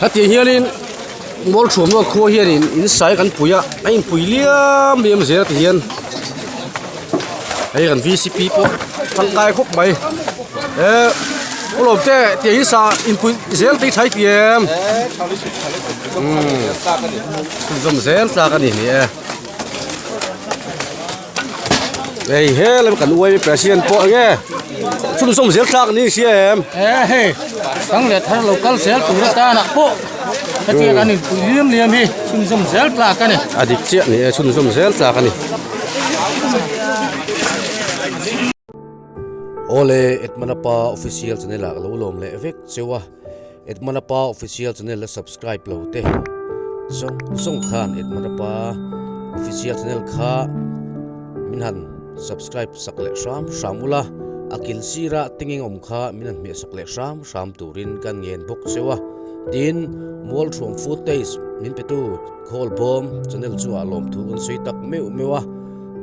Hetiang hianin mual thuamnaw khua hianin in sai kan pui a a inpui liam liam zel ti hian hei kan vcp pawh tangkai khawp mai eh ulawm te tiang hi sa inpui zel te hi tha i ti em umm chhunzawm zel tlak a ni ni e. Hei he lam kan uai president pawh enge chhunzawm zel tlak ni sia em. E hei thang leh thar lo kal zel tur atana pawh hetiang kan inpui liam liam hi chhunzawm zel tlak a ni. A dik chiah ni e chhunzawm zel tlak a ni. Awle Edmanapa official channel ah ka lo lawm leh vek cheu a. Edmanapa official channel la subscribe lo te zawng zawng khan Edmanapa official channel kha min han subscribe sak leh hram hram ula a kil sira tengeng awm kha min han hmeh sak leh hram hram turin kan ngen bawk cheu a tin Mualthuam footage min petu Khawlbawm channel chungah lawmthu kan sawi tak meuh meuh a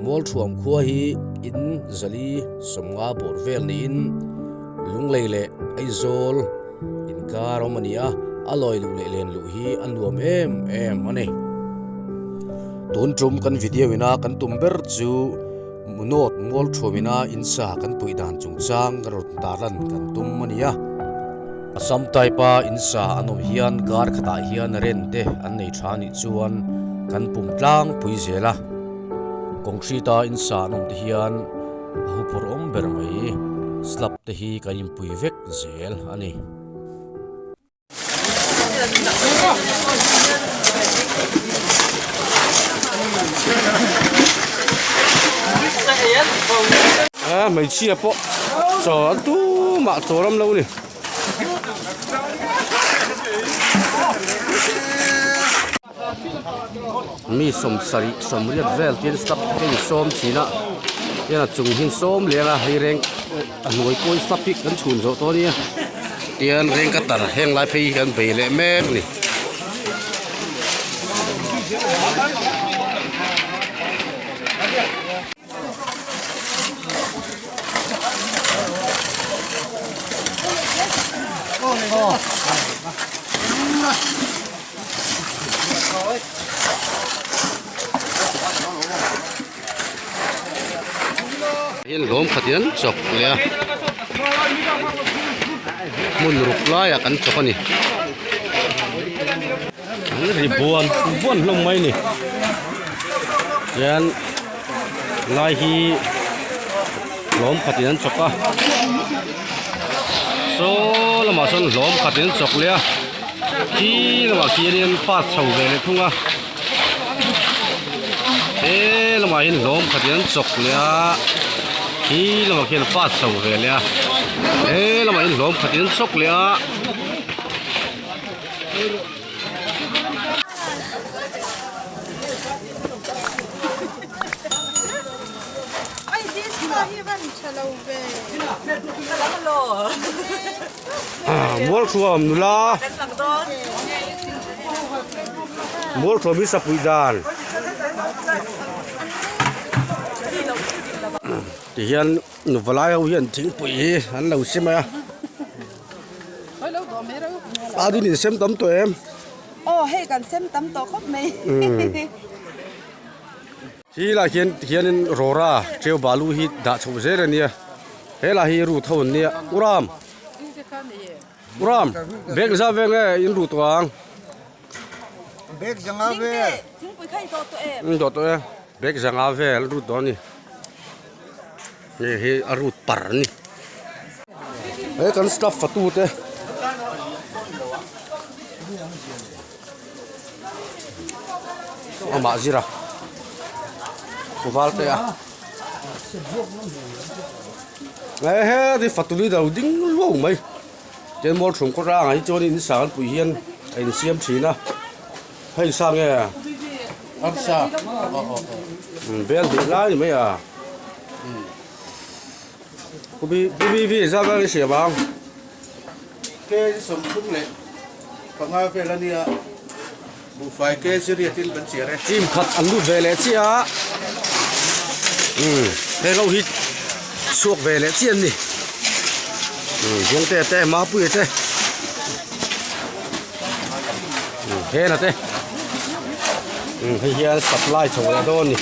Mualthuam khua hi in zali sawmnga bawr vel niin Lunglei leh Aizawl inkar awm a ni a, a lawi luh leh len luh hi a nuam em em a ni. Tun tum kan video ina kan tum ber chu Munawt mual thuam ina insa kan puih dan chungchang kan rawn tarlan kan tum a ni a. Assam type a insa an awm hian kar khatah hian ren te an nei tha anih chuan kan pum tlangpui zel a, concrete a insa an awm te hian A hupur awm ber mai slab te hi kan inpui vek zel a ni. A hmeichhia pawh chaw an tumah chaw ram lo ni. Mi sawmsarih sawmriat vel tin slab te in sawm thin a hian a chung hi sawm leng a hei reng a hnuai pawh hi slab hi kan chhun zawh tawh a nia tian reng ka tar heng lai phei hi kan bei leh mek a ni. Hian hlawm khat hian chawk leh a hmun ruk laiah kan chawk a ni ri buan buan hlawm mai a ni hian lai hi hlawm khat in an chawk a saw lamah sawn hlawm khat in an chawk leh a. Khi lamah khianin pass chho ve leh thung a he lamah hian hlawm khat in an chawk leh a khi lamah khian pass chho ve leh a he lamah hian hlawm khat in an chawk leh a. Mualthuam nula Mualthuam hi sapui dan tihian nuvalai ho hian thingpui hi an lo sem a a din in sem tam tawh em aw hei kan sem tam tawh khawp mai Hi lah hian tihianin rawra ṭeu balu hi dah chhoh zel a nia he lah hi rut ho an nia u Ram u Ram bag zah vel nge in rut tawh ang bag zanga vel in dawh tawh e bag zanga vel rut dawn a ni hei hi a rut par a ni he kan staff fatu te. Amah zir a val te a ehe ti fatuli lo ding luau mai tin mual chhung kawt rangah hi chuan in sang an pui hian a insiam thin a hei sa nge arsa bel hnih lai ni mai a pu bi bi zat a ni siam ang. Kg 35 vel a nia, buhfai kg riatin kan chiar e. Team khat an lut ve leh chiah a, umm heng ho hi chhuak ve leh chiah an ni, umm Buangtea te Mapuia te. Hena te hei hian supply chho leh dawn a ni.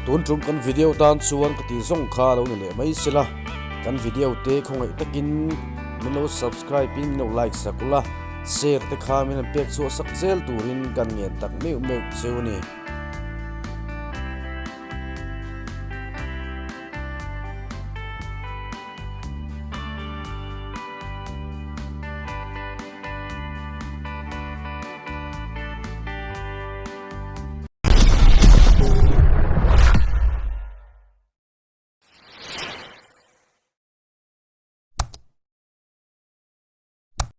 Tun tum kan video tan chuan ka ti zawng kha lo ni leh mai sela kan video te khawngaih takin min lo subscribe in min lo like sak ula share te kha min han pek chhuah sak zel turin kan ngen tak meuh meuh cheu a ni.